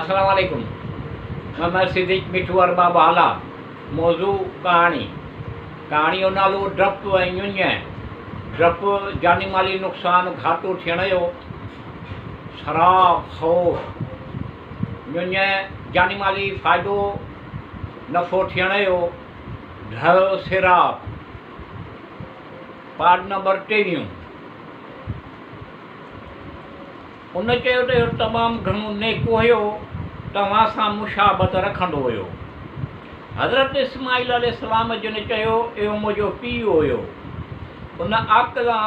السلام عليڪم محمد صديق مٺو ارباب هالا موضوع ڪهاڻي ڪهاڻي جو نالو ڊپ ۽ ڃڃ ڊپ جاني مالي نقصان گهاٽو ٿيڻ جو سراء خوف ڃڃ جاني مالي فائدو نفعو ٿيڻ جو ڍء سيراب پارٽ نمبر ٽيويهون. هن چيو ته اهو تمام گهڻو نيڪ هيو، توهان سان مشابهت رکندو هيو. حضرت اسماعيل عليه السلام جن چيو، اهو منهنجو پيء هيو. ان عاقله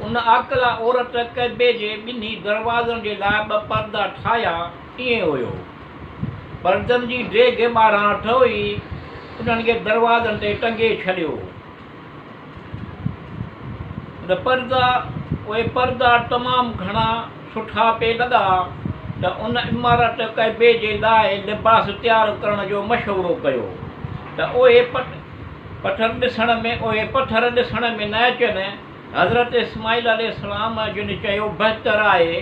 ان عاقله عورت ڪعبي جي ٻنهي دروازن جي لاء ٻه پردا ٺاهيا، ائين هيو. پردن جي ڊيگهه 12 هٿ هئي، انهن کي دروازن تي ٽنگي ڇڏيو. ان پردا، اهي پردا تمام گهڻا سٺا پئي لڳا ته ان عمارت ڪعبي جي لاء لباس تيار ڪرڻ جو مشورو ڪيو ته اهي پٿر ڏسڻ ۾ اهي پٿر ڏسڻ ۾ نه اچن. حضرت اسماعيل عليه السلام جن چيو بهتر آهي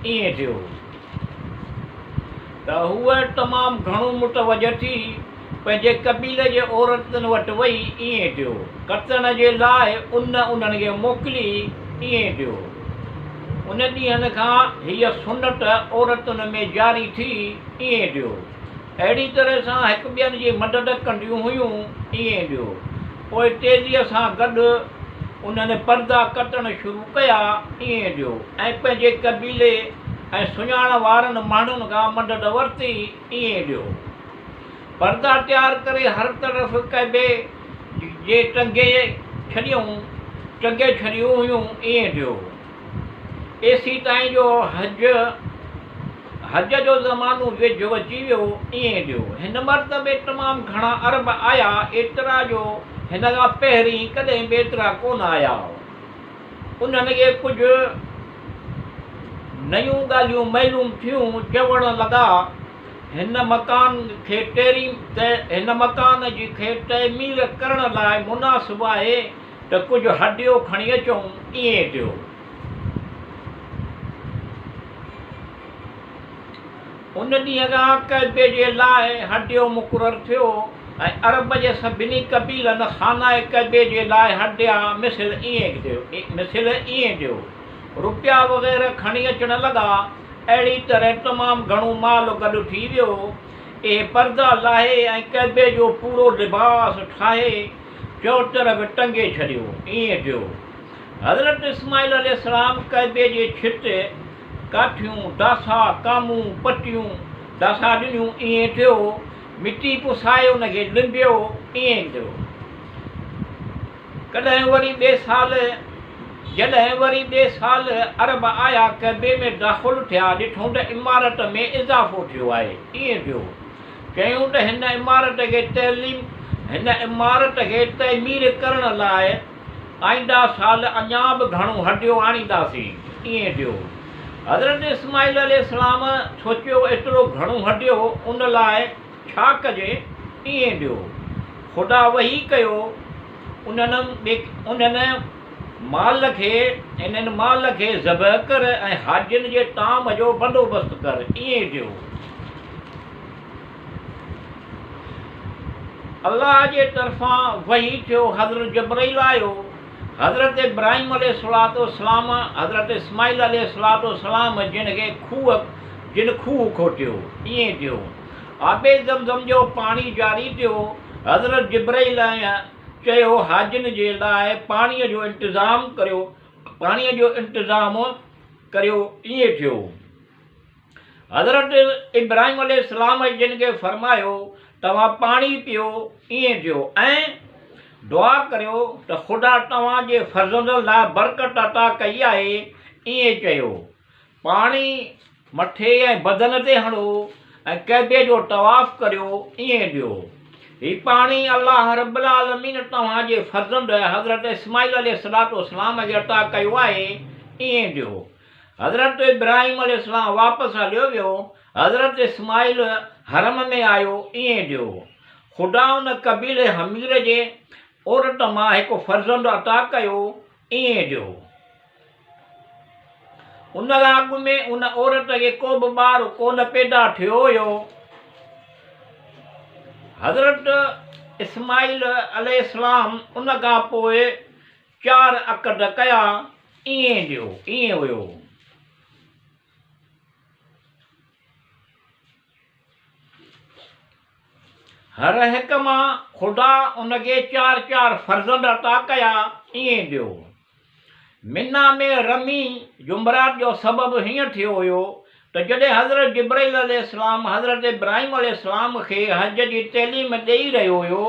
ائين ٿيو. ته هوء تمام گهڻو متوجه ٿي پنهنجي قبيلي جي عورتن وٽ وئي ائين ٿيو. ڪتڻ جي لاء ان انهن کي موڪلي ائين ٿيو. ان ڏينهن کان هيء سنت عورتن ۾ جاري ٿي ائين ٿيو. اهڙي طرح سان هڪ ٻين جي مدد ڪنديون هيون ائين ٿيو. پوء تيزيء سان گڏ انهن پردا ڪتڻ شروع ڪيا ائين ٿيو ۽ پنهنجي قبيلي ۽ سڃاڻ وارن ماڻهن کان مدد ورتي ائين ٿيو. پردا تيار ڪري هر طرف ڪعبي جي ٽنگي ڇڏيون ٽنگي ڇڏيون هيون ائين ٿيو. ايسيتائين جو حج حج جو زمانو ويجهو اچي ويو ائين ٿيو. هن مرتبي تمام گهڻا عرب آيا ايترا جو هن کان پهرين ڪڏهن به ايترا ڪونه آيا هئا. انهن کي ڪجهه نيون ڳالهيون معلوم ٿيون چوڻ لڳا هن مڪان کي هن مڪان جي کي تعمير ڪرڻ لاء مناسب آهي ته ڪجهه هڏيو کڻي اچون. ائين ٿيو. ان ڏينهن کان ڪعبي جي لاء هڏيو مقرر ٿيو ۽ عرب جي سڀني قبيلن خانه ڪعبي جي لاء هڏيا مثل ائين ٿيو مثل ائين ٿيو. رپيا وغيره کڻي اچڻ لڳا. اهڙي طرح تمام گهڻو مال گڏ ٿي ويو. اهي پردا لاهي ۽ ڪعبي جو پورو لباس ٺاهي چؤطرف ٽنگي ڇڏيو. ائين ٿيو. حضرت اسماعيل عليه السلام ڪعبي جي ڇت، ڪاٺيون، داسا، ڪامون، پٽيون، داسا ڏنيون. ائين ٿيو. مٽي پسائي ان کي لنبيو. ائين ٿيو. ڪڏهن وري ٻئي سال جڏهن وري ٻئي سال عرب آيا ڪعبي ۾ داخل ٿيا ڏٺون ته عمارت ۾ اضافو ٿيو آهي ائين ٿيو چيائون ته هن عمارت کي تعليم هن عمارت کي تعمير ڪرڻ لاء آئنده سال اڃا به گهڻو هڏيو آڻينداسين ائين ٿيو حضرت اسماعيل عليه السلام سوچيو ايترو گهڻو هڏيو ان لاء ڇا ڪجي ائين ڏيو. خدا وحي ڪيو انهن انهن مال کي انهن مال کي ذبح ڪر ۽ حاجين جي طعام جو بندوبست ڪر ائين ڏيو. الله جي طرفان وحي ٿيو حضرت جبرئيل آيو حضرت ابراهيم عليه الصلوة والسلام حضرت اسماعيل عليه الصلوة والسلام جن کي کوهه جن کوهه کوٽيو ائين ٿيو. آب زمزم جو پاڻي جاري ٿيو. حضرت جبرئيل چيو، حاجين جي لاء پاڻيء جو انتظام ڪريو، پاڻيء جو انتظام ڪريو، ائين ٿيو. حضرت ابراهيم عليه السلام جن کي فرمايو، توهان پاڻي پيئو، ائين ٿيو ۽ دعا ڪريو ته خدا توهان جي فرزندن لاء برڪت عطا ڪئي آهي، ائين چيو. پاڻي مٿي ۽ بدن تي هڻو ۽ ڪعبي جو طواف ڪريو، ائين ڏيو. هي پاڻي الله رب العالمين توهان جي فرزند حضرت اسماعيل عليه الصلوة والسلام کي عطا ڪيو آهي، ائين ڏيو. حضرت ابراهيم عليه السلام واپس هليو ويو، حضرت اسماعيل حرم ۾ آيو، ائين ڏيو. خدا ان قبيلي حمير جي عورت مان هڪ فرزند عطا ڪيو، ائين ڏيو. ان کان اڳ ۾ ان عورت کي ڪو به ٻار ڪونه پيدا ٿيو هيو. حضرت اسماعيل عليه السلام ان کان پوء چار عقد ڪيا، ائين ڏيو، ائين هيو. هر هڪ مان خدا ان کي چار چار فرزند عطا ڪيا، ائين ڏيو. منيٰ ۾ رمي جمرات جو سبب هيئن ٿيو هيو ته جڏهن حضرت جبرئيل عليه السلام حضرت ابراهيم عليه السلام کي حج جي تعليم ڏئي رهيو هيو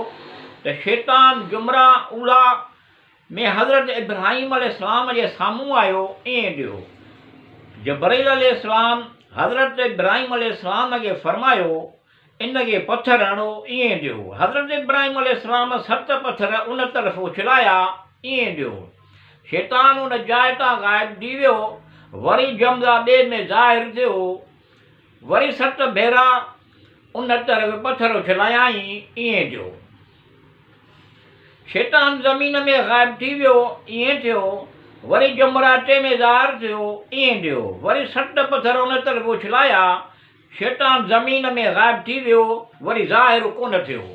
ته شيطان جمرة اوليٰ ۾ حضرت ابراهيم عليه السلام جي سامهون آيو ائين ڏيو. جبرئيل عليه السلام حضرت ابراهيم عليه السلام کي فرمايو، ان کي پٿر هڻو ائين ڏيو. حضرت ابراهيم عليه السلام ست پٿر ان طرف اڇلايا ائين ڏيو. شيطان ان جاء تان غائب ٿي ويو. وري جمزه ٻئي ۾ ظاهر ٿيو. وري ست ڀيرا ان طرف پٿر اڇلايائين ائين ٿيو. شيطان زمين ۾ غائب ٿي ويو ائين ٿيو. وري جمره ٽي ۾ ظاهر ٿيو ائين ٿيو. وري ست پٿر ان طرف اڇلايا. شيطان زمين ۾ غائب ٿي ويو وري ظاهر ڪونه ٿيو.